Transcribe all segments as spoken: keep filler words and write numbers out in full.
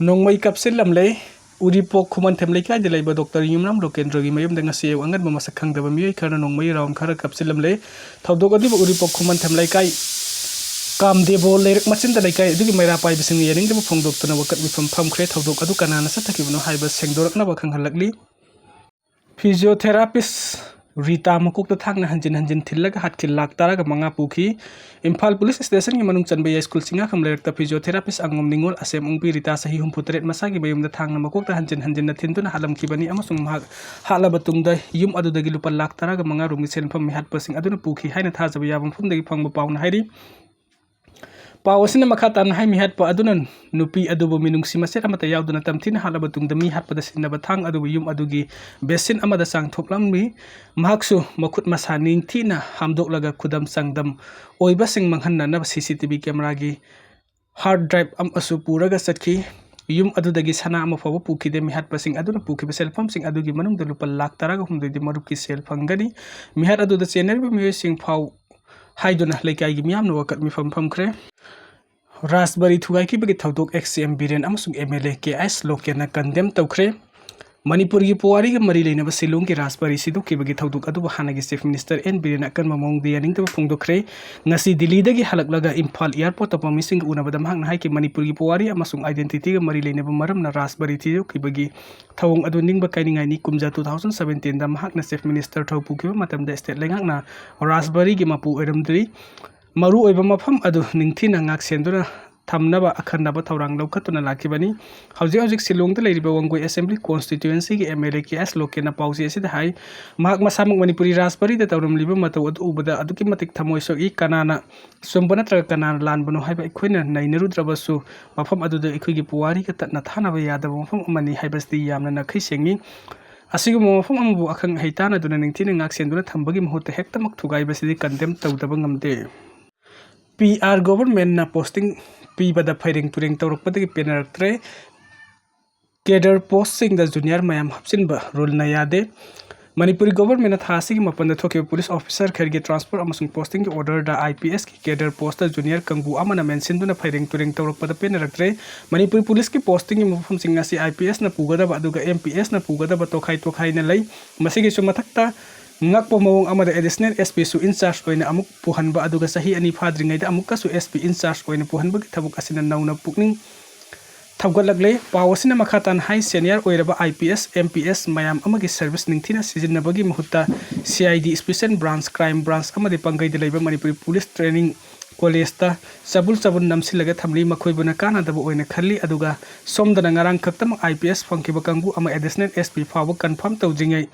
ꯅꯣꯡꯃꯩ ꯀꯥꯞꯁꯤꯜꯂꯝꯂꯦ꯫ ꯎꯔꯤꯄꯣꯛ ꯈꯨꯃꯟꯊꯦꯝ ꯂꯩꯀꯥꯏꯗ ꯂꯩꯕ ꯗꯣꯛꯇꯔ ꯌꯨꯝꯅꯥꯝ ꯂꯣꯀꯦꯟꯗ꯭ꯔꯣꯒꯤ ꯃꯌꯨꯝꯗ ꯉꯁꯤ ꯑꯌꯨꯛ ꯑꯉꯟꯕ ꯃꯁꯛ ꯈꯪꯗꯕ ꯃꯤꯑꯣꯏ ꯈꯔꯅ ꯅꯣꯡꯃꯩ ꯔꯥꯎꯟ ꯈꯔ ꯀꯥꯞꯁꯤꯜꯂꯝꯂꯦ꯫ ꯊꯧꯗꯣꯛ ꯑꯗꯨꯕꯨ ꯎꯔꯤꯄꯣꯛ ꯈꯨꯃꯟꯊꯦꯝ ꯂꯩꯀꯥꯏ ꯀꯥꯝꯗꯦꯕꯣ ꯂꯩꯔꯛ ꯃꯆꯤꯟꯗ ꯂꯩꯀꯥꯏ ꯑꯗꯨꯒꯤ ꯃꯩꯔꯥ ꯄꯥꯏꯕꯁꯤꯡꯅ ꯌꯥꯅꯤꯡꯗꯕ ꯐꯣꯡꯗꯣꯛꯇꯨꯅ ꯋꯥꯀꯠ ꯃꯤꯐꯝ ꯐꯝꯈ꯭ꯔꯦ꯫ ꯊꯧꯗꯣꯛ ꯑꯗꯨ ꯀꯅꯥꯅ ꯆꯠꯊꯈꯤꯕꯅꯣ ꯍꯥꯏꯕ ꯁꯦꯡꯗꯣꯔꯛꯅꯕ ꯈꯪꯍꯜꯂꯛꯂꯤ꯫ Physiotherapist ꯔꯤꯇꯥ ꯃꯀꯣꯛꯇ ꯊꯥꯡꯅ ꯍꯟꯖꯤꯟ ꯍꯟꯖꯤꯟ ꯊꯤꯜꯂꯒ ꯍꯥꯠꯈꯤ꯫ ꯂꯥꯈ ꯇꯔꯥꯒ ꯃꯉꯥ ꯄꯨꯈꯤ꯫ ꯏꯝꯐꯥꯜ ꯄꯨꯂꯤꯁ ꯁ꯭ꯇꯦꯁꯟꯒꯤ ꯃꯅꯨꯡ ꯆꯟꯕ ꯌꯥꯏꯁ꯭ꯀꯨꯜ ꯆꯤꯡꯉꯥꯈꯝ ꯂꯩꯔꯛꯇ physiotherapist ꯑꯉꯣꯝ ꯅꯤꯉꯣꯜ ꯑꯁꯦꯝ ꯑꯣꯡꯕꯤ ꯔꯤꯇꯥ ꯆꯍꯤ ꯍꯨꯝꯐꯨ ꯇꯔꯦꯠ ꯃꯁꯥꯒꯤ ꯃꯌꯨꯝꯗ ꯊꯥꯡꯅ ꯃꯀꯣꯛꯇ ꯍꯟꯖꯤꯟ ꯍꯟꯖꯤꯟꯅ ꯊꯤꯟꯗꯨꯅ ꯍꯥꯠꯂꯝꯈꯤꯕꯅꯤ ꯑꯃꯁꯨꯡ ꯃꯍꯥꯛ ꯍꯥꯠꯂꯕ ꯇꯨꯡꯗ ꯌꯨꯝ ꯑꯗꯨꯗꯒꯤ ꯂꯨꯄꯥ ꯂꯥꯈ ꯇꯔꯥꯒ ꯃꯉꯥ ꯔꯣꯝꯒꯤ ꯁꯦꯟꯐꯝ ꯃꯤꯍꯥꯠꯄꯁꯤꯡ ꯑꯗꯨꯅ ꯄꯨꯈꯤ ꯍꯥꯏꯅ ꯊꯥꯖꯕ ꯌꯥꯕ ꯃꯐꯝꯗꯒꯤ ꯐꯪꯕ ꯄꯥꯎꯅ ꯍꯥꯏꯔꯤ꯫ ꯄꯥꯎ ꯑꯁꯤꯅ ꯃꯈꯥ ꯇꯥꯅ ꯍꯥꯏ, ꯃꯤꯍꯥꯠꯄ ꯑꯗꯨꯅ ꯅꯨꯄꯤ ꯑꯗꯨꯕꯨ ꯃꯤꯅꯨꯡꯁꯤ ꯃꯆꯦꯠ ꯑꯃꯠꯇ ꯌꯥꯎꯗꯅ ꯇꯝꯊꯤꯅ ꯍꯥꯠꯂꯕ ꯇꯨꯡꯗ ꯃꯤ ꯍꯥꯠꯄꯗ ꯁꯤꯖꯤꯟꯅꯕ ꯊꯥꯡ ꯑꯗꯨꯕꯨ ꯌꯨꯝ ꯑꯗꯨꯒꯤ ꯕꯦꯁꯤꯟ ꯑꯃꯗ ꯆꯥꯝꯊꯣꯛꯂꯝꯃꯤ꯫ ꯃꯍꯥꯛꯁꯨ ꯃꯈꯨꯠ ꯃꯁꯥ ꯅꯤꯡꯊꯤꯅ ꯍꯥꯝꯗꯣꯛꯂꯒ ꯈꯨꯗꯝ ꯆꯥꯡꯗꯝ ꯑꯣꯏꯕꯁꯤꯡ ꯃꯥꯡꯍꯟꯅꯅꯕ ꯁꯤ ꯁꯤ ꯇꯤ ꯚꯤ ꯀꯦꯃꯦꯔꯥꯒꯤ ꯍꯥꯔꯗ ꯗ꯭ꯔꯥꯏꯚ ꯑꯃꯁꯨ ꯄꯨꯔꯒ ꯆꯠꯈꯤ꯫ ꯌꯨꯝ ꯑꯗꯨꯗꯒꯤ ꯁꯅꯥ ꯑꯃ ꯐꯥꯎꯕ ꯄꯨꯈꯤꯗꯦ꯫ ꯃꯤꯍꯥꯠꯄꯁꯤꯡ ꯑꯗꯨꯅ ꯄꯨꯈꯤꯕ ꯁꯦꯜꯐꯝꯁꯤꯡ ꯑꯗꯨꯒꯤ ꯃꯅꯨꯡꯗ ꯂꯨꯄꯥ ꯂꯥꯈ ꯇꯔꯥꯒ ꯍꯨꯝꯗꯣꯏꯗꯤ ꯃꯔꯨꯞꯀꯤ ꯁꯦꯜ ꯐꯪꯒꯅꯤ꯫ ꯃꯤꯍꯥꯠ ꯑꯗꯨꯗ ꯆꯦꯟꯅꯔꯤꯕ ꯃꯤꯑꯣꯏꯁꯤꯡ ꯐꯥꯎ ꯍꯥꯏꯗꯨꯅ ꯂꯩꯀꯥꯏꯒꯤ ꯃꯤꯌꯥꯝꯅ ꯋꯥꯀꯠ ꯃꯤꯐꯝ ꯐꯝꯈ꯭ꯔꯦ꯫ ꯔꯥꯖꯕꯥꯔꯤ ꯊꯨꯒꯥꯏꯈꯤꯕꯒꯤ ꯊꯧꯗꯣꯛ ꯑꯦꯛꯁ ꯁꯤ ꯑꯦꯝ ꯕꯤꯔꯦꯟ ꯑꯃꯁꯨꯡ M L A K H ꯂꯣꯀꯦꯟꯅ ꯀꯟꯗꯦꯝ ꯇꯧꯈ꯭ꯔꯦ꯫ ꯃꯅꯤꯄꯨꯔꯒꯤ ꯄꯨꯋꯥꯔꯤꯒ ꯃꯔꯤ ꯂꯩꯅꯕ ꯁꯤꯂꯣꯡꯒꯤ ꯔꯥꯖꯕꯥꯔꯤ ꯁꯤꯗꯣꯛꯈꯤꯕꯒꯤ ꯊꯧꯗꯣꯛ ꯑꯗꯨꯕꯨ ꯍꯥꯟꯅꯒꯤ ꯆꯤꯐ ꯃꯤꯅꯤꯁꯇꯔ ꯑꯦꯟ ꯕꯤꯔꯦꯟꯅ ꯑꯀꯟꯕ ꯃꯑꯣꯡꯗ ꯌꯥꯅꯤꯡꯗꯕ ꯐꯣꯡꯗꯣꯛꯈ꯭ꯔꯦ꯫ ꯉꯁꯤ ꯗꯤꯜꯂꯤꯗꯒꯤ ꯍꯜꯂꯛꯂꯒ ꯏꯝꯐꯥꯜ ꯑꯦꯌꯥꯔꯄꯣꯔꯠꯇ ꯄꯥꯎꯃꯤꯁꯤꯡꯒ ꯎꯅꯕꯗ ꯃꯍꯥꯛꯅ ꯍꯥꯏꯈꯤ, ꯃꯅꯤꯄꯨꯔꯒꯤ ꯄꯨꯋꯥꯔꯤ ꯑꯃꯁꯨꯡ ꯑꯥꯏꯗꯦꯟꯇꯤꯇꯤꯒ ꯃꯔꯤ ꯂꯩꯅꯕ ꯃꯔꯝꯅ ꯔꯥꯖꯕꯥꯔꯤ ꯊꯤꯗꯣꯛꯈꯤꯕꯒꯤ ꯊꯧꯑꯣꯡ ꯑꯗꯨ ꯅꯤꯡꯕ ꯀꯥꯏꯅꯤꯡꯉꯥꯏꯅꯤ꯫ ꯀꯨꯝꯖꯥ ꯇꯨ ꯊꯥꯎꯖꯟ ꯁꯕꯦꯟꯇꯤꯟꯗ ꯃꯍꯥꯛꯅ ꯆꯤꯐ ꯃꯤꯅꯤꯁꯇꯔ ꯊꯧ ꯄꯨꯈꯤꯕ ꯃꯇꯝꯗ ꯁ꯭ꯇꯦꯠ ꯂꯩꯉꯥꯛꯅ ꯔꯥꯖꯕꯥꯔꯤꯒꯤ ꯃꯄꯨ ꯑꯣꯏꯔꯝꯗ꯭ꯔꯤ꯫ ꯃꯔꯨꯑꯣꯏꯕ ꯃꯐꯝ ꯑꯗꯨ ꯅꯤꯡꯊꯤꯅ ꯉꯥꯛꯁꯦꯟꯗꯨꯅ ꯊꯝꯅꯕ ꯑꯈꯟꯅꯕ ꯊꯧꯔꯥꯡ ꯂꯧꯈꯠꯇꯨꯅ ꯂꯥꯛꯈꯤꯕꯅꯤ꯫ ꯍꯧꯖꯤꯛ ꯍꯧꯖꯤꯛ ꯁꯤꯂꯣꯡꯗ ꯂꯩꯔꯤꯕ ꯋꯥꯡꯒꯣꯏ ꯑꯦꯁꯦꯝꯕ꯭ꯂꯤ ꯀꯣꯟꯁꯇꯤꯇ꯭ꯌꯨꯑꯦꯟꯁꯤꯒꯤ M L A K S ꯂꯣꯀꯦꯟꯅ ꯄꯥꯎꯆꯦ ꯑꯁꯤꯗ ꯍꯥꯏ, ꯃꯍꯥꯛ ꯃꯁꯥꯃꯛ ꯃꯅꯤꯄꯨꯔꯤ ꯔꯥꯖꯕꯥꯔꯤꯗ ꯇꯧꯔꯝꯂꯤꯕ ꯃꯇꯧ ꯑꯗꯨ ꯎꯕꯗ ꯑꯗꯨꯛꯀꯤ ꯃꯇꯤꯛ ꯊꯃꯣꯏ ꯁꯣꯛꯏ꯫ ꯀꯅꯥꯅ ꯆꯨꯝꯕ ꯅꯠꯇ꯭ꯔꯒ ꯀꯅꯥꯅ ꯂꯥꯟꯕꯅꯣ ꯍꯥꯏꯕ ꯑꯩꯈꯣꯏꯅ ꯅꯩꯅꯔꯨꯗ꯭ꯔꯕꯁꯨ, ꯃꯐꯝ ꯑꯗꯨꯗ ꯑꯩꯈꯣꯏꯒꯤ ꯄꯨꯋꯥꯔꯤꯒ ꯇꯠꯅ ꯊꯥꯅꯕ ꯌꯥꯗꯕ ꯃꯐꯝ ꯑꯃꯅꯤ ꯍꯥꯏꯕꯁꯤꯗꯤ ꯌꯥꯝꯅ ꯅꯥꯈꯩ ꯁꯦꯡꯉꯤ꯫ ꯑꯁꯤꯒꯨꯝꯕ ꯃꯐꯝ ꯑꯃꯕꯨ ꯑꯈꯪ ꯑꯍꯩ ꯇꯥꯟꯅꯗꯨꯅ ꯅꯤꯡꯊꯤꯅ ꯉꯥꯛꯁꯦꯟꯗꯨꯅ ꯊꯝꯕꯒꯤ ꯃꯍꯨꯠꯇ ꯍꯦꯛꯇꯃꯛ ꯊꯨꯒꯥꯏꯕꯁꯤꯗꯤ ꯀꯟꯗꯦꯝ ꯇꯧꯗꯕ ꯉꯝꯗꯦ꯫ ꯄꯤ ꯑꯥꯔ ꯒꯣꯚꯔꯟꯃꯦꯟꯠꯅ ꯄꯣꯁꯇꯤꯡ ꯄꯤꯕꯗ ꯐꯩꯔꯦꯡ ꯇꯨꯔꯦꯡ ꯇꯧꯔꯛꯄꯗꯒꯤ ꯄꯦꯟꯅꯔꯛꯇ꯭ꯔꯦ꯫ ꯀꯦꯗꯔ ꯄꯣꯁꯁꯤꯡꯗ ꯖꯨꯅꯤꯌꯔ ꯃꯌꯥꯝ ꯍꯥꯞꯆꯤꯟꯕ ꯔꯨꯜꯅ ꯌꯥꯗꯦ꯫ ꯃꯅꯤꯄꯨꯔꯤ ꯒꯣꯚꯔꯟꯃꯦꯟꯅ ꯊꯥ ꯑꯁꯤꯒꯤ ꯃꯥꯄꯟꯗ ꯊꯣꯛꯈꯤꯕ ꯄꯨꯂꯤꯁ ꯑꯣꯐꯤꯁꯔ ꯈꯔꯒꯤ ꯇ꯭ꯔꯥꯟꯁꯐꯔ ꯑꯃꯁꯨꯡ ꯄꯣꯁꯇꯤꯡꯒꯤ ꯑꯣꯔꯗꯔꯗ ꯑꯥꯏ ꯄꯤ ꯑꯦꯁꯀꯤ ꯀꯦꯗꯔ ꯄꯣꯁꯇ ꯖꯨꯅꯤꯌꯔ ꯀꯥꯡꯕꯨ ꯑꯃꯅ ꯃꯦꯟꯁꯤꯟꯗꯨꯅ ꯐꯩꯔꯦꯡ ꯇꯨꯔꯦꯡ ꯇꯧꯔꯛꯄꯗ ꯄꯦꯟꯅꯔꯛꯇ꯭ꯔꯦ꯫ ꯃꯅꯤꯄꯨꯔꯤ ꯄꯨꯂꯤꯁꯀꯤ ꯄꯣꯁꯇꯤꯡꯒꯤ ꯃꯐꯝꯁꯤꯡ ꯑꯁꯤ ꯑꯥꯏ ꯄꯤ ꯑꯦꯁꯅ ꯄꯨꯒꯗꯕ ꯑꯗꯨꯒ ꯑꯦꯝ ꯄꯤ ꯑꯦꯁꯅ ꯄꯨꯒꯗꯕ ꯇꯣꯈꯥꯏ ꯇꯣꯈꯥꯏꯅ ꯂꯩ꯫ ꯃꯁꯤꯒꯤꯁꯨ ꯃꯊꯛꯇ ꯉꯛꯄ ꯃꯑꯣꯡ ꯑꯃꯗ ꯑꯦꯗꯤꯁꯅꯦꯜ ꯑꯦꯁ ꯄꯤꯁꯨ ꯏꯟꯆꯥꯔꯖ ꯑꯣꯏꯅ ꯑꯃꯨꯛ ꯄꯨꯍꯟꯕ ꯑꯗꯨꯒ ꯆꯍꯤ ꯑꯅꯤ ꯐꯥꯗ꯭ꯔꯤꯉꯩꯗ ꯑꯃꯨꯛꯀꯁꯨ ꯑꯦꯁ ꯄꯤ ꯏꯟꯆꯥꯔꯖ ꯑꯣꯏꯅ ꯄꯨꯍꯟꯕꯒꯤ ꯊꯕꯛ ꯑꯁꯤꯅ ꯅꯧꯅ ꯄꯨꯛꯅꯤꯡ ꯊꯧꯒꯠꯂꯛꯂꯦ꯫ ꯄꯥꯎ ꯑꯁꯤꯅ ꯃꯈꯥ ꯇꯥꯅ ꯍꯥꯏ, ꯁꯦꯅꯤꯌꯔ ꯑꯣꯏꯔꯕ I P S, M P S ꯃꯌꯥꯝ ꯑꯃꯒꯤ ꯁꯔꯚꯤꯁ ꯅꯤꯡꯊꯤꯅ ꯁꯤꯖꯤꯟꯅꯕꯒꯤ ꯃꯍꯨꯠꯇ C I D, special branch, crime branch ꯑꯃꯗꯤ ꯄꯥꯡꯒꯩꯗ ꯂꯩꯕ ꯃꯅꯤꯄꯨꯔꯤ ꯄꯨꯂꯤꯁ ꯇ꯭ꯔꯦꯅꯤꯡ ꯀꯣꯂꯦꯖꯇ ꯆꯕꯨꯜ ꯆꯕꯨꯜ ꯅꯝꯁꯤꯜꯂꯒ ꯊꯝꯂꯤ꯫ ꯃꯈꯣꯏꯕꯨꯅ ꯀꯥꯟꯅꯗꯕ ꯑꯣꯏꯅ ꯈꯜꯂꯤ꯫ ꯑꯗꯨꯒ ꯁꯣꯝꯗꯅ ꯉꯔꯥꯡ ꯈꯛꯇꯃꯛ ꯑꯥꯏ ꯄꯤ ꯑꯦꯁ ꯐꯪꯈꯤꯕ ꯀꯥꯡꯕꯨ ꯑꯃ ꯑꯦꯗꯤꯁꯅꯦꯜ ꯑꯦꯁ ꯄꯤ ꯐꯥꯎꯕ ꯀꯟꯐꯥꯔꯝ ꯇꯧꯗ꯭ꯔꯤꯉꯩ,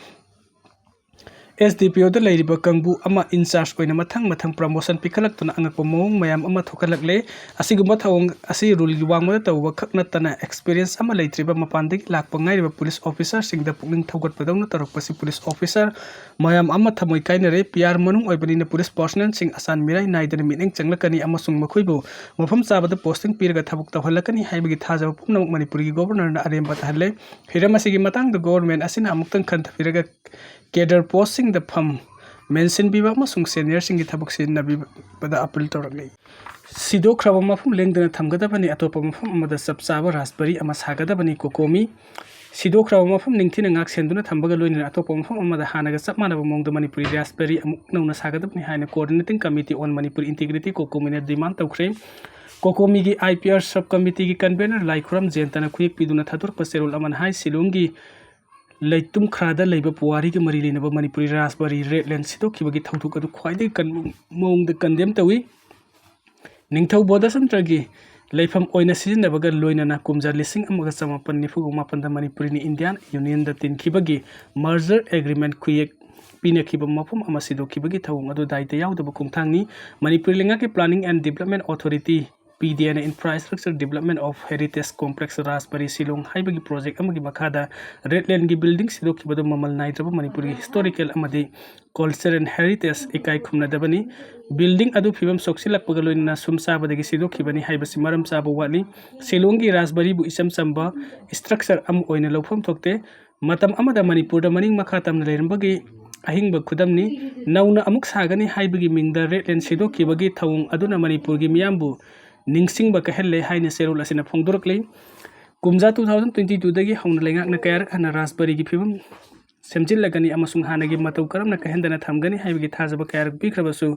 ꯑꯦꯁ ꯗꯤ ꯄꯤ ꯑꯣꯗ ꯂꯩꯔꯤꯕ ꯀꯥꯡꯕꯨ ꯑꯃ ꯏꯟꯆꯥꯔꯖ ꯑꯣꯏꯅ ꯃꯊꯪ ꯃꯊꯪ ꯄ꯭ꯔꯃꯣꯁꯟ ꯄꯤꯈꯠꯂꯛꯇꯨꯅ ꯑꯉꯛꯄ ꯃꯑꯣꯡ ꯃꯌꯥꯝ ꯑꯃ ꯊꯣꯛꯍꯜꯂꯛꯂꯦ꯫ ꯑꯁꯤꯒꯨꯝꯕ ꯊꯧꯑꯣꯡ ꯑꯁꯤ ꯔꯨꯜꯒꯤ ꯋꯥꯡꯃꯗ ꯇꯧꯕ ꯈꯛ ꯅꯠꯇꯅ, ꯑꯦꯛꯁꯄꯤꯔꯤꯌꯦꯟꯁ ꯑꯃ ꯂꯩꯇ꯭ꯔꯤꯕ ꯃꯄꯥꯟꯗꯒꯤ ꯂꯥꯛꯄ ꯉꯥꯏꯔꯤꯕ ꯄꯨꯂꯤꯁ ꯑꯣꯐꯤꯁꯔꯁꯤꯡꯗ ꯄꯨꯛꯅꯤꯡ ꯊꯧꯒꯠꯄꯗꯧꯅ ꯇꯧꯔꯛꯄꯁꯤ ꯄꯨꯂꯤꯁ ꯑꯣꯐꯤꯁꯔ ꯃꯌꯥꯝ ꯑꯃ ꯊꯃꯣꯏ ꯀꯥꯏꯅꯔꯦ꯫ ꯄꯤ ꯑꯥꯔ ꯃꯅꯨꯡ ꯑꯣꯏꯕꯅꯤꯅ ꯄꯨꯂꯤꯁ ꯄꯥꯔꯁꯣꯅꯦꯜꯁꯤꯡ ꯑꯁꯥꯟ ꯃꯤꯔꯥꯏ ꯅꯥꯏꯗꯅ ꯃꯤꯠꯌꯦꯡ ꯆꯪꯂꯛꯀꯅꯤ ꯑꯃꯁꯨꯡ ꯃꯈꯣꯏꯕꯨ ꯃꯐꯝ ꯆꯥꯕꯗ ꯄꯣꯁꯇꯤꯡ ꯄꯤꯔꯒ ꯊꯕꯛ ꯇꯧꯍꯜꯂꯛꯀꯅꯤ ꯍꯥꯏꯕꯒꯤ ꯊꯥꯖꯕ ꯄꯨꯝꯅꯃꯛ ꯃꯅꯤꯄꯨꯔꯒꯤ ꯒꯣꯕꯔꯅꯔꯅ ꯑꯔꯦꯝꯕ ꯇꯥꯍꯜꯂꯦ꯫ ꯍꯤꯔꯝ ꯑꯁꯤꯒꯤ ꯃꯇꯥꯡꯗ ꯒꯣꯕꯔꯅꯃꯦꯟꯠ ꯑꯁꯤꯅ ꯑꯃꯨꯛꯇꯪ ꯈꯟꯊꯕꯤꯔꯒ ꯀꯦꯗꯔ ꯄꯣꯁꯁꯤꯡꯗ ꯐꯝ ꯃꯦꯟꯁꯤꯟꯕꯤꯕ ꯑꯃꯁꯨꯡ ꯁꯦꯅꯤꯌꯔꯁꯤꯡꯒꯤ ꯊꯕꯛ ꯁꯤꯖꯤꯟꯅꯕꯤꯕꯗ ꯑꯄꯤꯜ ꯇꯧꯔꯛꯂꯤ꯫ ꯁꯤꯗꯣꯛꯈ꯭ꯔꯕ ꯃꯐꯝ ꯂꯦꯡꯗꯅ ꯊꯝꯒꯗꯕꯅꯤ, ꯑꯇꯣꯞꯄ ꯃꯐꯝ ꯑꯃꯗ ꯆꯞ ꯆꯥꯕ ꯔꯥꯖꯕꯔꯤ ꯑꯃ ꯁꯥꯒꯗꯕꯅꯤ꯫ ꯀꯣꯀꯣꯃꯤ, ꯁꯤꯗꯣꯛꯈ꯭ꯔꯕ ꯃꯐꯝ ꯅꯤꯡꯊꯤꯅ ꯉꯥꯛ ꯁꯦꯟꯗꯨꯅ ꯊꯝꯕꯒ ꯂꯣꯏꯅꯅ ꯑꯇꯣꯞꯄ ꯃꯐꯝ ꯑꯃꯗ ꯍꯥꯟꯅꯒ ꯆꯞ ꯃꯥꯟꯅꯕ ꯃꯑꯣꯡꯗ ꯃꯅꯤꯄꯨꯔꯤ ꯔꯥꯖꯕꯔꯤ ꯑꯃꯨꯛ ꯅꯧꯅ ꯁꯥꯒꯗꯕꯅꯤ ꯍꯥꯏꯅ Coordinating Committee on Manipuri Integrity, ꯀꯣꯀꯣꯃꯤꯅ ꯗꯤꯃꯥꯟ ꯇꯧꯈ꯭ꯔꯦ꯫ ꯀꯣꯀꯣꯃꯤꯒꯤ ꯑꯥꯏ ꯄꯤ ꯑꯥꯔ ꯁꯕ ꯀꯃꯤꯇꯤꯒꯤ ꯀꯟꯚꯦꯅꯔ ꯂꯥꯏꯈꯨꯔꯝ ꯖꯌꯟꯇꯅ ꯈꯨꯌꯦꯛ ꯄꯤꯗꯨꯅ ꯊꯥꯗꯣꯔꯛꯄ ꯆꯦꯔꯣꯜ ꯑꯃꯅ ꯍꯥꯏ, ꯁꯤꯂꯣꯡꯒꯤ ꯂꯩꯇꯨꯝꯈ꯭ꯔꯥꯗ ꯂꯩꯕ ꯄꯨꯋꯥꯔꯤꯒ ꯃꯔꯤ ꯂꯩꯅꯕ ꯃꯅꯤꯄꯨꯔꯤ ꯔꯥꯖꯕꯥꯔꯤ ꯔꯦꯗ ꯂꯦꯟ ꯁꯤꯗꯣꯛꯈꯤꯕꯒꯤ ꯊꯧꯗꯣꯛ ꯑꯗꯨ ꯈ꯭ꯋꯥꯏꯗꯒꯤ ꯀꯟꯕ ꯃꯑꯣꯡꯗ ꯀꯟꯗꯦꯝ ꯇꯧꯏ꯫ ꯅꯤꯡꯊꯧ ꯕꯣꯙꯆꯟꯗ꯭ꯔꯒꯤ ꯂꯩꯐꯝ ꯑꯣꯏꯅ ꯁꯤꯖꯤꯟꯅꯕꯒ ꯂꯣꯏꯅꯅ ꯀꯨꯝꯖꯥ ꯂꯤꯁꯤꯡ ꯑꯃꯒ ꯆꯃꯥꯄꯟ ꯅꯤꯐꯨ ꯃꯥꯄꯟꯗ ꯃꯅꯤꯄꯨꯔꯤꯅ ꯏꯟꯗꯤꯌꯥꯟ ꯌꯨꯅꯤꯌꯟꯗ ꯇꯤꯟꯈꯤꯕꯒꯤ ꯃꯔꯖꯔ ꯑꯦꯒ꯭ꯔꯤꯃꯦꯟ ꯈꯨꯌꯦꯛ ꯄꯤꯅꯈꯤꯕ ꯃꯐꯝ ꯑꯃ ꯁꯤꯗꯣꯛꯈꯤꯕꯒꯤ ꯊꯧꯑꯣꯡ ꯑꯗꯨ ꯗꯥꯏꯇ ꯌꯥꯎꯗꯕ ꯈꯣꯡꯊꯥꯡꯅꯤ꯫ ꯃꯅꯤꯄꯨꯔꯤ ꯂꯩꯉꯥꯛꯀꯤ Planning and Development Authority ꯄꯤ ꯗꯤ ꯑꯦꯅ Infrastructure Development of Heritage Complex ꯔꯥꯖꯕꯥꯔꯤ Shillong ꯍꯥꯏꯕꯒꯤ ꯄ꯭ꯔꯣꯖꯦꯛ ꯑꯃꯒꯤ ꯃꯈꯥꯗ ꯔꯦꯗ ꯂꯦꯟꯒꯤ ꯕꯤꯜꯗꯤꯡ ꯁꯤꯗꯣꯛꯈꯤꯕꯗꯨ ꯃꯃꯜ ꯅꯥꯏꯗ꯭ꯔꯕ ꯃꯅꯤꯄꯨꯔꯒꯤ ꯍꯤꯁꯇꯣꯔꯤꯀꯦꯜ ꯑꯃꯗꯤ ꯀꯜꯆꯔꯦꯜ ꯍꯦꯔꯤꯇꯦꯖ ꯏꯀꯥꯏ ꯈꯨꯝꯅꯗꯕꯅꯤ꯫ ꯕꯤꯜꯗꯤꯡ ꯑꯗꯨ ꯐꯤꯕꯝ ꯁꯣꯛꯆꯤꯜꯂꯛꯄꯒ ꯂꯣꯏꯅꯅ ꯁꯨꯝ ꯆꯥꯕꯗꯒꯤ ꯁꯤꯗꯣꯛꯈꯤꯕꯅꯤ ꯍꯥꯏꯕꯁꯤ ꯃꯔꯝ ꯆꯥꯕ ꯋꯥꯠꯂꯤ꯫ ꯁꯤꯂꯣꯡꯒꯤ ꯔꯥꯖꯕꯥꯔꯤꯕꯨ ꯏꯆꯝ ꯆꯝꯕ ꯏꯁꯇ꯭ꯔꯛꯆꯔ ꯑꯃ ꯑꯣꯏꯅ ꯂꯧꯐꯝ ꯊꯣꯛꯇꯦ꯫ ꯃꯇꯝ ꯑꯃꯗ ꯃꯅꯤꯄꯨꯔꯗ ꯃꯅꯤꯡ ꯃꯈꯥ ꯇꯝꯅ ꯂꯩꯔꯝꯕꯒꯤ ꯑꯍꯤꯡꯕ ꯈꯨꯗꯝꯅꯤ꯫ ꯅꯧꯅ ꯑꯃꯨꯛ ꯁꯥꯒꯅꯤ ꯍꯥꯏꯕꯒꯤ ꯃꯤꯡꯗ ꯔꯦꯗ ꯂꯦꯟ ꯁꯤꯗꯣꯛꯈꯤꯕꯒꯤ ꯊꯧꯑꯣꯡ ꯑꯗꯨꯅ ꯃꯅꯤꯄꯨꯔꯒꯤ ꯃꯤꯌꯥꯝꯕꯨ ꯅꯤꯡꯁꯤꯡꯕ ꯀꯥꯏꯍꯜꯂꯦ ꯍꯥꯏꯅ ꯆꯦꯔꯣꯜ ꯑꯁꯤꯅ ꯐꯣꯡꯗꯣꯔꯛꯂꯤ꯫ ꯀꯨꯝꯖꯥ two thousand twenty twoꯗꯒꯤ ꯍꯧꯅ ꯂꯩꯉꯥꯛꯅ ꯀꯌꯥꯔꯛ ꯍꯟꯅ ꯔꯥꯖꯕꯥꯔꯤꯒꯤ ꯐꯤꯕꯝ ꯁꯦꯝꯖꯤꯜꯂꯒꯅꯤ ꯑꯃꯁꯨꯡ ꯍꯥꯟꯅꯒꯤ ꯃꯇꯧ ꯀꯔꯝꯅ ꯀꯥꯏꯍꯟꯗꯅ ꯊꯝꯒꯅꯤ ꯍꯥꯏꯕꯒꯤ ꯊꯥꯖꯕ ꯀꯌꯥꯔꯛ ꯄꯤꯈ꯭ꯔꯕꯁꯨ,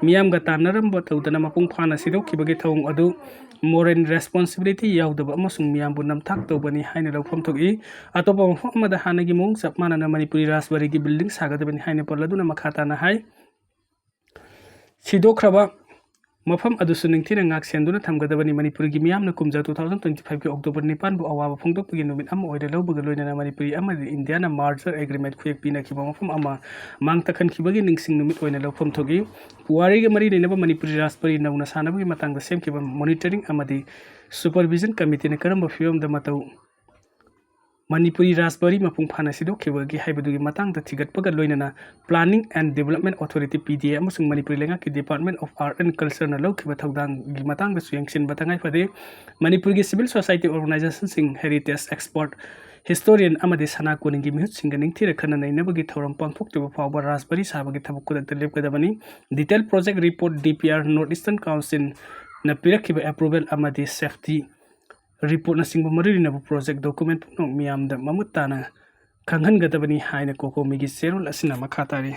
ꯃꯤꯌꯥꯝꯒ ꯇꯥꯟꯅꯔꯝꯕ ꯇꯧꯗꯅ ꯃꯄꯨꯡ ꯐꯥꯅ ꯁꯤꯗꯣꯛꯈꯤꯕꯒꯤ ꯊꯧꯑꯣꯡ ꯑꯗꯨ moral responsibility ꯌꯥꯎꯗꯕ ꯑꯃꯁꯨꯡ ꯃꯤꯌꯥꯝꯕꯨ ꯅꯝꯊꯥꯛ ꯇꯧꯕꯅꯤ ꯍꯥꯏꯅ ꯂꯧꯐꯝ ꯊꯣꯛꯏ꯫ ꯑꯇꯣꯞꯄ ꯃꯐꯝ ꯑꯃꯗ ꯍꯥꯟꯅꯒꯤ ꯃꯑꯣꯡ ꯆꯞ ꯃꯥꯟꯅꯅ ꯃꯅꯤꯄꯨꯔꯤ ꯔꯥꯖꯕꯥꯔꯤꯒꯤ ꯕꯤꯜꯗꯤꯡ ꯁꯥꯒꯗꯕꯅꯤ ꯍꯥꯏꯅ ꯄꯜꯂꯗꯨꯅ ꯃꯈꯥ ꯇꯥꯅ ꯍꯥꯏ, ꯁꯤꯗꯣꯛꯈ꯭ꯔꯕ ꯃꯐꯝ ꯑꯗꯨꯁꯨ ꯅꯤꯡꯊꯤꯅ ꯉꯥꯛ ꯁꯦꯟꯗꯨꯅ ꯊꯝꯒꯗꯕꯅꯤ꯫ ꯃꯅꯤꯄꯨꯔꯒꯤ ꯃꯤꯌꯥꯝꯅ ꯀꯨꯝꯖꯥ two thousand twenty fiveꯀꯤ October ꯅꯤꯄꯥꯟꯕꯨ ꯑꯋꯥꯕ ꯐꯣꯡꯗꯣꯛꯄꯒꯤ ꯅꯨꯃꯤꯠ ꯑꯃ ꯑꯣꯏꯅ ꯂꯧꯕꯒ ꯂꯣꯏꯅꯅ ꯃꯅꯤꯄꯨꯔꯤ ꯑꯃꯗꯤ ꯏꯟꯗꯤꯌꯥꯅ merger agreement ꯈꯨꯌꯦꯛ ꯄꯤꯅꯈꯤꯕ ꯃꯐꯝ ꯑꯃ ꯃꯥꯡ ꯇꯥꯛꯍꯟꯈꯤꯕꯒꯤ ꯅꯤꯡꯁꯤꯡ ꯅꯨꯃꯤꯠ ꯑꯣꯏꯅ ꯂꯧꯐꯝ ꯊꯣꯛꯏ꯫ ꯄꯨꯋꯥꯔꯤꯒ ꯃꯔꯤ ꯂꯩꯅꯕ ꯃꯅꯤꯄꯨꯔꯤ ꯔꯥꯖꯕꯥꯔꯤ ꯅꯧꯅ ꯁꯥꯅꯕꯒꯤ ꯃꯇꯥꯡꯗ ꯁꯦꯝꯈꯤꯕ monitoring ꯑꯃꯗꯤ supervision committeeꯅ ꯀꯔꯝꯕ ꯐꯤꯕꯝꯗ ꯃꯇꯧ ꯃꯅꯤꯄꯨꯔꯤ ꯔꯥꯖꯕꯥꯔꯤ ꯃꯄꯨꯡ ꯐꯥꯅ ꯁꯤꯗꯣꯛꯈꯤꯕꯒꯦ ꯍꯥꯏꯕꯗꯨꯒꯤ ꯃꯇꯥꯡꯗ ꯊꯤꯒꯠꯄꯒ ꯂꯣꯏꯅꯅ Planning and Development Authority, P D A, ꯑꯃꯁꯨꯡ ꯃꯅꯤꯄꯨꯔ ꯂꯩꯉꯥꯛꯀꯤ Department of Art and Cultureꯅ ꯂꯧꯈꯤꯕ ꯊꯧꯗꯥꯡꯒꯤ ꯃꯇꯥꯡꯗꯁꯨ ꯌꯦꯡꯁꯤꯟꯕ ꯇꯉꯥꯏ ꯐꯗꯦ꯫ ꯃꯅꯤꯄꯨꯔꯒꯤ civil society organizationꯁꯤꯡ, heritage expert, historian ꯑꯃꯗꯤ ꯁꯅꯥ ꯀꯣꯅꯨꯡꯒꯤ ꯃꯤꯍꯨꯠꯁꯤꯡꯒ ꯅꯤꯡꯊꯤꯅ ꯈꯟꯅ ꯅꯩꯅꯕꯒꯤ ꯊꯧꯔꯝ ꯄꯥꯡꯊꯣꯛꯇ꯭ꯔꯤꯕ ꯐꯥꯎꯕ ꯔꯥꯖꯕꯥꯔꯤ ꯁꯥꯕꯒꯤ ꯊꯕꯛ ꯈꯨꯗꯛꯇ ꯂꯦꯞꯀꯗꯕꯅꯤ꯫ Detail project report, D P R, North Eastern Councilꯅ ꯄꯤꯔꯛꯈꯤꯕ approval ꯑꯃꯗꯤ safety reportꯅꯆꯤꯡꯕ ꯃꯔꯤ ꯂꯩꯅꯕ project document ꯄꯨꯝꯅꯃꯛ ꯃꯤꯌꯥꯝꯗ ꯃꯃꯨꯠ ꯇꯥꯅ ꯈꯪꯍꯟꯒꯗꯕꯅꯤ ꯍꯥꯏꯅ ꯀꯣꯀꯣꯃꯤꯒꯤ ꯆꯦꯔꯣꯜ ꯑꯁꯤꯅ ꯃꯈꯥ ꯇꯥꯔꯤ꯫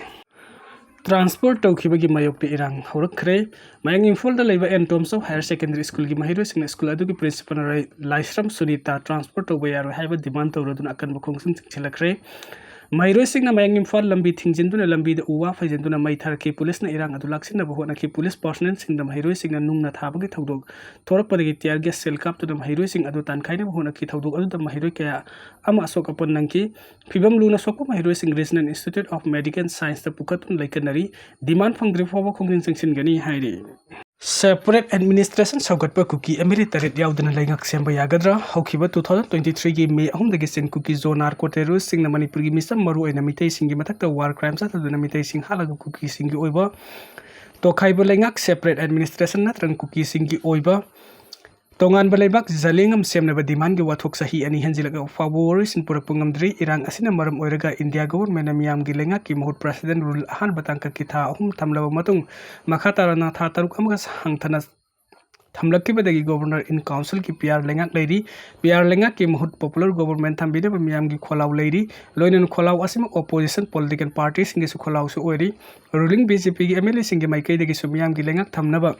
Transfer ꯇꯧꯈꯤꯕꯒꯤ ꯃꯥꯌꯣꯛꯇ ꯏꯔꯥꯡ ꯍꯧꯔꯛꯈ꯭ꯔꯦ꯫ ꯃꯌꯥꯡ ꯏꯝꯐꯥꯜꯗ ꯂꯩꯕ ꯑꯦꯟ ꯇꯣꯝꯆꯧ Higher Secondary Schoolꯒꯤ ꯃꯍꯩꯔꯣꯏꯁꯤꯡꯅ school ꯑꯗꯨꯒꯤ principalꯅ ꯂꯥꯏ-, ꯂꯥꯏꯁ꯭ꯔꯝ ꯁꯨꯅꯤꯇꯥ transfer ꯇꯧꯕ ꯌꯥꯔꯣꯏ ꯍꯥꯏꯕ demand ꯇꯧꯔꯗꯨꯅ ꯑꯀꯟꯕ ꯈꯣꯡꯖꯪ ꯆꯪꯁꯤꯜꯂꯛꯈ꯭ꯔꯦ꯫ ꯃꯍꯩꯔꯣꯏꯁꯤꯡꯅ ꯃꯌꯥꯡ ꯏꯝꯐꯥꯜ ꯂꯝꯕꯤ ꯊꯤꯡꯖꯤꯟꯗꯨꯅ ꯂꯝꯕꯤꯗ ꯎ ꯋꯥ ꯐꯩꯖꯤꯟꯗꯨꯅ ꯃꯩ ꯊꯥꯔꯛꯈꯤ꯫ ꯄꯨꯂꯤꯁꯅ ꯏꯔꯥꯡ ꯑꯗꯨ ꯂꯥꯛꯁꯤꯟꯅꯕ ꯍꯣꯠꯅꯈꯤ꯫ ꯄꯨꯂꯤꯁ personnelꯁꯤꯡꯗ ꯃꯍꯩꯔꯣꯏꯁꯤꯡꯅ ꯅꯨꯡꯅ ꯊꯥꯕꯒꯤ ꯊꯧꯗꯣꯛ ꯊꯣꯔꯛꯄꯗꯒꯤ tear gas shell ꯀꯥꯞꯇꯨꯅ ꯃꯍꯩꯔꯣꯏꯁꯤꯡ ꯑꯗꯨ ꯇꯥꯟꯈꯥꯏꯅꯕ ꯍꯣꯠꯅꯈꯤ꯫ ꯊꯧꯗꯣꯛ ꯑꯗꯨꯗ ꯃꯍꯩꯔꯣꯏ ꯀꯌꯥ ꯑꯃ ꯑꯁꯣꯛ ꯑꯄꯟ ꯅꯪꯈꯤ꯫ ꯐꯤꯚꯝ ꯂꯨꯅ ꯁꯣꯛꯄ ꯃꯍꯩꯔꯣꯏꯁꯤꯡ Regional Institute of Medical Scienceꯇ ꯄꯨꯈꯠꯇꯨꯅ ꯂꯩꯀꯠꯅꯔꯤ꯫ Demand ꯐꯪꯗ꯭ꯔꯤꯕ ꯐꯥꯎꯕ ꯈꯣꯡꯖꯪ ꯆꯪꯁꯤꯟꯒꯅꯤ ꯍꯥꯏꯔꯤ꯫ Separate administration ꯁꯧꯒꯠꯄ ꯀꯨꯀꯤ MLA ꯇꯔꯦꯠ ꯌꯥꯎꯗꯅ ꯂꯩꯉꯥꯛ ꯁꯦꯝꯕ ꯌꯥꯒꯗ꯭ꯔꯥ? ꯍꯧꯈꯤꯕ two thousand twenty threeꯒꯤ May ꯑꯍꯨꯝꯗꯒꯤ ꯆꯤꯟ ꯀꯨꯀꯤ ꯖꯣ ꯅꯥꯔꯀꯣ ꯇꯦꯔꯣꯔꯤꯁꯁꯤꯡꯅ ꯃꯅꯤꯄꯨꯔꯒꯤ ꯃꯤꯆꯝ, ꯃꯔꯨꯑꯣꯏꯅ ꯃꯤꯇꯩꯁꯤꯡꯒꯤ ꯃꯊꯛꯇ war crime ꯆꯠꯊꯗꯨꯅ ꯃꯤꯇꯩꯁꯤꯡ ꯍꯥꯠꯂꯒ ꯀꯨꯀꯤꯁꯤꯡꯒꯤ ꯑꯣꯏꯕ ꯇꯣꯈꯥꯏꯕ ꯂꯩꯉꯥꯛ, separate administration ꯅꯠꯇ꯭ꯔꯒ ꯀꯨꯀꯤꯁꯤꯡꯒꯤ ꯑꯣꯏꯕ ꯇꯣꯉꯥꯟꯕ ꯂꯩꯕꯥꯛ ꯖꯂꯦꯡ ꯑꯃ ꯁꯦꯝꯅꯕ demandꯒꯤ ꯋꯥꯊꯣꯛ ꯆꯍꯤ ꯑꯅꯤ ꯍꯦꯟꯖꯤꯜꯂꯛꯂꯕ ꯐꯥꯎꯕ ꯋꯥꯔꯣꯏꯁꯤꯟ ꯄꯨꯔꯛꯄ ꯉꯝꯗ꯭ꯔꯤ꯫ ꯏꯔꯥꯡ ꯑꯁꯤꯅ ꯃꯔꯝ ꯑꯣꯏꯔꯒ India governmentꯅ ꯃꯤꯌꯥꯝꯒꯤ ꯂꯩꯉꯥꯛꯀꯤ ꯃꯍꯨꯠ president rule ꯑꯍꯥꯟꯕ ꯇꯥꯡꯀꯛꯀꯤ ꯊꯥ ꯑꯍꯨꯝ ꯊꯝꯂꯕ ꯃꯇꯨꯡ, ꯃꯈꯥ ꯇꯥꯅ ꯊꯥ ꯇꯔꯨꯛ ꯑꯃꯒ ꯍꯟꯊꯅ ꯊꯝꯂꯛꯈꯤꯕꯗꯒꯤ Governor in Councilꯒꯤ PR ꯂꯩꯉꯥꯛ ꯂꯩꯔꯤ꯫ PR ꯂꯩꯉꯥꯛꯀꯤ ꯃꯍꯨꯠ popular government ꯊꯝꯕꯤꯅꯕ ꯃꯤꯌꯥꯝꯒꯤ ꯈꯣꯜꯂꯥꯎ ꯂꯩꯔꯤ꯫ ꯂꯣꯏꯅꯅ ꯈꯣꯜꯂꯥꯎ ꯑꯁꯤꯃꯛ opposition political partyꯁꯤꯡꯒꯤꯁꯨ ꯈꯣꯜꯂꯥꯎꯁꯨ ꯑꯣꯏꯔꯤ꯫ Ruling BJPꯒꯤ MLAꯁꯤꯡꯒꯤ ꯃꯥꯏꯀꯩꯗꯒꯤꯁꯨ ꯃꯤꯌꯥꯝꯒꯤ ꯂꯩꯉꯥꯛ ꯊꯝꯅꯕ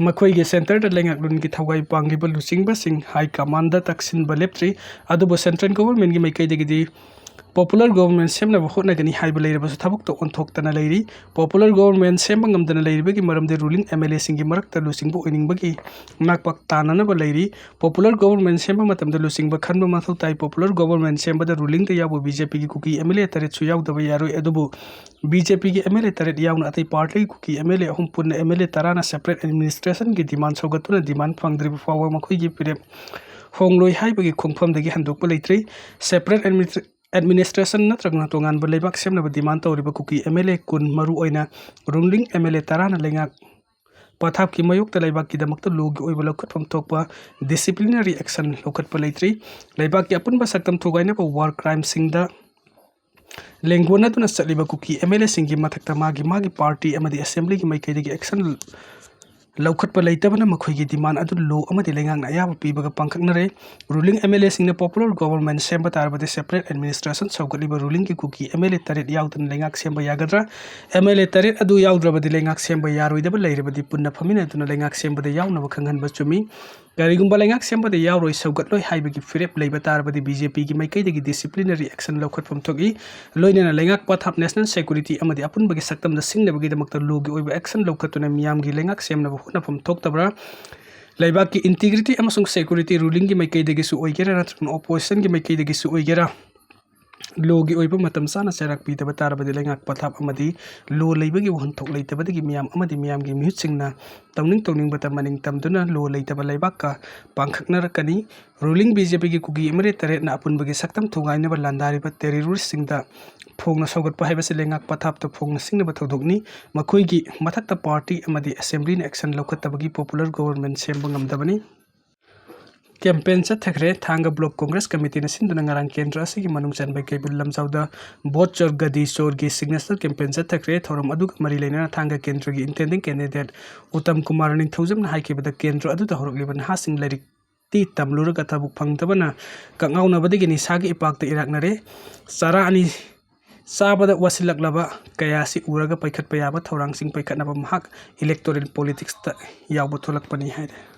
ꯃꯈꯣꯏꯒꯤ centreꯗ ꯂꯩꯉꯥꯛꯂꯣꯟꯒꯤ ꯊꯧꯒꯥꯏ ꯄꯥꯡꯂꯤꯕ ꯂꯨꯆꯤꯡꯕꯁꯤꯡ high commandꯗ ꯇꯛꯁꯤꯟꯕ ꯂꯦꯞꯇ꯭ꯔꯤ꯫ ꯑꯗꯨꯕꯨ central governmentꯀꯤ ꯃꯥꯏꯀꯩꯗꯒꯤꯗꯤ popular government ꯁꯦꯝꯅꯕ ꯍꯣꯠꯅꯒꯅꯤ ꯍꯥꯏꯕ ꯂꯩꯔꯕꯁꯨ ꯊꯕꯛꯇ ꯑꯣꯟꯊꯣꯛꯇꯅ ꯂꯩꯔꯤ꯫ Popular government ꯁꯦꯝꯕ ꯉꯝꯗꯅ ꯂꯩꯔꯤꯕꯒꯤ ꯃꯔꯝꯗꯤ ruling MLAꯁꯤꯡꯒꯤ ꯃꯔꯛꯇ ꯂꯨꯆꯤꯡꯕ ꯑꯣꯏꯅꯤꯡꯕꯒꯤ ꯉꯥꯛꯄ ꯇꯥꯅꯅꯕ ꯂꯩꯔꯤ꯫ Popular government ꯁꯦꯝꯕ ꯃꯇꯝꯗ ꯂꯨꯆꯤꯡꯕ ꯈꯟꯕ ꯃꯊꯧ ꯇꯥꯏ꯫ Popular government ꯁꯦꯝꯕꯗ rulingꯗ ꯌꯥꯎꯕ BJPꯒꯤ ꯀꯨꯀꯤ MLA ꯇꯔꯦꯠꯁꯨ ꯌꯥꯎꯗꯕ ꯌꯥꯔꯣꯏ꯫ ꯑꯗꯨꯕꯨ BJPꯒꯤ MLA ꯇꯔꯦꯠ ꯌꯥꯎꯅ ꯑꯇꯩ partyꯒꯤ ꯀꯨꯀꯤ MLA ꯑꯍꯨꯝ ꯄꯨꯟꯅ MLA ꯇꯔꯥꯅ separate administrationꯒꯤ demand ꯁꯧꯒꯠꯇꯨꯅ demand ꯐꯪꯗ꯭ꯔꯤꯕ ꯐꯥꯎꯕ ꯃꯈꯣꯏꯒꯤ ꯐꯤꯔꯦꯞ ꯍꯣꯡꯂꯣꯏ ꯍꯥꯏꯕꯒꯤ ꯈꯣꯡꯐꯝꯗꯒꯤ ꯍꯟꯗꯣꯛꯄ ꯂꯩꯇ꯭ꯔꯤ꯫ Separate administra-, administration ꯅꯠꯇ꯭ꯔꯒꯅ ꯇꯣꯉꯥꯟꯕ ꯂꯩꯕꯥꯛ ꯁꯦꯝꯅꯕ demand ꯇꯧꯔꯤꯕ ꯀꯨꯀꯤ MLA ꯀꯨꯟ, ꯃꯔꯨꯑꯣꯏꯅ ruling MLA ꯇꯔꯥꯅ ꯂꯩꯉꯥꯛ ꯄꯊꯥꯞꯀꯤ ꯃꯥꯌꯣꯛꯇ ꯂꯩꯕꯥꯛꯀꯤꯗꯃꯛꯇ lawꯒꯤ ꯑꯣꯏꯕ ꯂꯧꯈꯠꯐꯝ ꯊꯣꯛꯄ disciplinary action ꯂꯧꯈꯠꯄ ꯂꯩꯇ꯭ꯔꯤ꯫ ꯂꯩꯕꯥꯛꯀꯤ ꯑꯄꯨꯟꯕ ꯁꯛꯇꯝ ꯊꯨꯒꯥꯏꯅꯕ war crimeꯁꯤꯡꯗ ꯂꯦꯡꯒꯣꯟꯅꯗꯨꯅ ꯆꯠꯂꯤꯕ ꯀꯨꯀꯤ MLAꯁꯤꯡꯒꯤ ꯃꯊꯛꯇ ꯃꯥꯒꯤ ꯃꯥꯒꯤ party ꯑꯃꯗꯤ assemblyꯒꯤ ꯃꯥꯏꯀꯩꯗꯒꯤ action ꯂꯧꯈꯠꯄ ꯂꯩꯇꯕꯅ ꯃꯈꯣꯏꯒꯤ demand ꯑꯗꯨ law ꯑꯃꯗꯤ ꯂꯩꯉꯥꯛꯅ ꯑꯌꯥꯕ ꯄꯤꯕꯒ ꯄꯥꯡꯈꯛꯅꯔꯦ꯫ Ruling MLAꯁꯤꯡꯅ popular government ꯁꯦꯝꯕ ꯇꯥꯔꯕꯗꯤ separate administration ꯁꯧꯒꯠꯂꯤꯕ rulingꯒꯤ ꯀꯨꯀꯤ MLA ꯇꯔꯦꯠ ꯌꯥꯎꯗꯅ ꯂꯩꯉꯥꯛ ꯁꯦꯝꯕ ꯌꯥꯒꯗ꯭ꯔꯥ? MLA ꯇꯔꯦꯠ ꯑꯗꯨ ꯌꯥꯎꯗ꯭ꯔꯕꯗꯤ ꯂꯩꯉꯥꯛ ꯁꯦꯝꯕ ꯌꯥꯔꯣꯏꯗꯕ ꯂꯩꯔꯕꯗꯤ ꯄꯨꯟꯅ ꯐꯝꯃꯤꯟꯅꯗꯨꯅ ꯂꯩꯉꯥꯛ ꯁꯦꯝꯕꯗ ꯌꯥꯎꯅꯕ ꯈꯪꯍꯟꯕ ꯆꯨꯝꯃꯤ꯫ ꯀꯔꯤꯒꯨꯝꯕ ꯂꯩꯉꯥꯛ ꯁꯦꯝꯕꯗ ꯌꯥꯎꯔꯣꯏ, ꯁꯧꯒꯠꯂꯣꯏ ꯍꯥꯏꯕꯒꯤ ꯐꯤꯔꯦꯞ ꯂꯩꯕ ꯇꯥꯔꯕꯗꯤ BJPꯒꯤ ꯃꯥꯏꯀꯩꯗꯒꯤ disciplinary action ꯂꯧꯈꯠꯐꯝ ꯊꯣꯛꯏ꯫ ꯂꯣꯏꯅꯅ ꯂꯩꯉꯥꯛ ꯄꯊꯥꯞ, national security ꯑꯃꯗꯤ ꯑꯄꯨꯟꯕꯒꯤ ꯁꯛꯇꯝꯗ ꯁꯤꯡꯅꯕꯒꯤꯗꯃꯛꯇ lawꯒꯤ ꯑꯣꯏꯕ action ꯂꯧꯈꯠꯇꯨꯅ ꯃꯤꯌꯥꯝꯒꯤ ꯂꯩꯉꯥꯛ ꯁꯦꯝꯅꯕ ꯍꯣꯠꯅꯐꯝ ꯊꯣꯛꯇꯕ꯭ꯔꯥ? ꯂꯩꯕꯥꯛꯀꯤ integrity ꯑꯃꯁꯨꯡ security rulingꯒꯤ ꯃꯥꯏꯀꯩꯗꯒꯤꯁꯨ ꯑꯣꯏꯒꯦꯔꯥ ꯅꯠꯇ꯭ꯔꯒꯅ oppositionꯒꯤ ꯃꯥꯏꯀꯩꯗꯒꯤꯁꯨ ꯑꯣꯏꯒꯦꯔꯥ, ꯂꯣꯒꯤ ꯑꯣꯏꯕ ꯃꯇꯝ ꯆꯥꯅ ꯆꯩꯔꯥꯛ ꯄꯤꯗꯕ ꯇꯥꯔꯕꯗꯤ ꯂꯩꯉꯥꯛ ꯄꯊꯥꯞ ꯑꯃꯗꯤ ꯂꯣ ꯂꯩꯕꯒꯤ ꯋꯥꯍꯟꯊꯣꯛ ꯂꯩꯇꯕꯗꯒꯤ ꯃꯤꯌꯥꯝ ꯑꯃꯗꯤ ꯃꯤꯌꯥꯝꯒꯤ ꯃꯤꯍꯨꯠꯁꯤꯡꯅ ꯇꯧꯅꯤꯡ ꯇꯧꯅꯤꯡꯕꯇ ꯃꯅꯤꯡ ꯇꯝꯗꯨꯅ ꯂꯣ ꯂꯩꯇꯕ ꯂꯩꯕꯥꯛꯀ ꯄꯥꯡꯈꯛꯅꯔꯛꯀꯅꯤ꯫ Ruling BJPꯒꯤ ꯀꯨꯀꯤ MLA ꯇꯔꯦꯠꯅ ꯑꯄꯨꯟꯕꯒꯤ ꯁꯛꯇꯝ ꯊꯨꯒꯥꯏꯅꯕ ꯂꯥꯟꯗꯥꯔꯤꯕ terroristꯁꯤꯡꯗ ꯐꯣꯡꯅ ꯁꯧꯒꯠꯄ ꯍꯥꯏꯕꯁꯤ ꯂꯩꯉꯥꯛ ꯄꯊꯥꯞꯇ ꯐꯣꯡꯅ ꯁꯤꯡꯅꯕ ꯊꯧꯗꯣꯛꯅꯤ꯫ ꯃꯈꯣꯏꯒꯤ ꯃꯊꯛꯇ party ꯑꯃꯗꯤ assemblyꯅ action ꯂꯧꯈꯠꯇꯕꯒꯤ popular government ꯁꯦꯝꯕ ꯉꯝꯗꯕꯅꯤ꯫ Campaign ꯆꯠꯊꯈ꯭ꯔꯦ꯫ ꯊꯥꯡꯒ Block Congress Committeeꯅ ꯁꯤꯟꯗꯨꯅ ꯉꯔꯥꯡ ꯀꯦꯟꯗ꯭ꯔ ꯑꯁꯤꯒꯤ ꯃꯅꯨꯡ ꯆꯟꯕ ꯀꯩꯕꯨꯜ ꯂꯝꯖꯥꯎꯗ ꯚꯣꯠ ꯆꯣꯔ ꯒꯗꯤ ꯆꯣꯔꯒꯤ signature campaign ꯆꯠꯊꯈ꯭ꯔꯦ꯫ ꯊꯧꯔꯝ ꯑꯗꯨꯒ ꯃꯔꯤ ꯂꯩꯅꯅ ꯊꯥꯡꯒ ꯀꯦꯟꯗ꯭ꯔꯒꯤ intending candidate ꯎꯇꯝ ꯀꯨꯃꯥꯔ ꯅꯤꯡꯊꯧꯖꯝꯅ ꯍꯥꯏꯈꯤꯕꯗ ꯀꯦꯟꯗ꯭ꯔ ꯑꯗꯨꯗ ꯍꯧꯔꯛꯂꯤꯕ ꯅꯍꯥꯁꯤꯡ ꯂꯥꯏꯔꯤꯛꯇꯤ ꯇꯝꯂꯨꯔꯒ ꯊꯕꯛ ꯐꯪꯗꯕꯅ ꯀꯛꯉꯥꯎꯅꯕꯗꯒꯤ ꯅꯤꯁꯥꯒꯤ ꯏꯄꯥꯛꯇ ꯏꯔꯥꯛꯅꯔꯦ꯫ ꯆꯥꯔꯥ ꯑꯅꯤ ꯆꯥꯕꯗ ꯋꯥꯁꯤꯜꯂꯛꯂꯕ ꯀꯌꯥ ꯑꯁꯤ ꯎꯔꯒ ꯄꯥꯏꯈꯠꯄ ꯌꯥꯕ ꯊꯧꯔꯥꯡꯁꯤꯡ ꯄꯥꯏꯈꯠꯅꯕ ꯃꯍꯥꯛ electoral politicsꯇ ꯌꯥꯎꯕ ꯊꯣꯛꯂꯛꯄꯅꯤ ꯍꯥꯏꯔꯤ꯫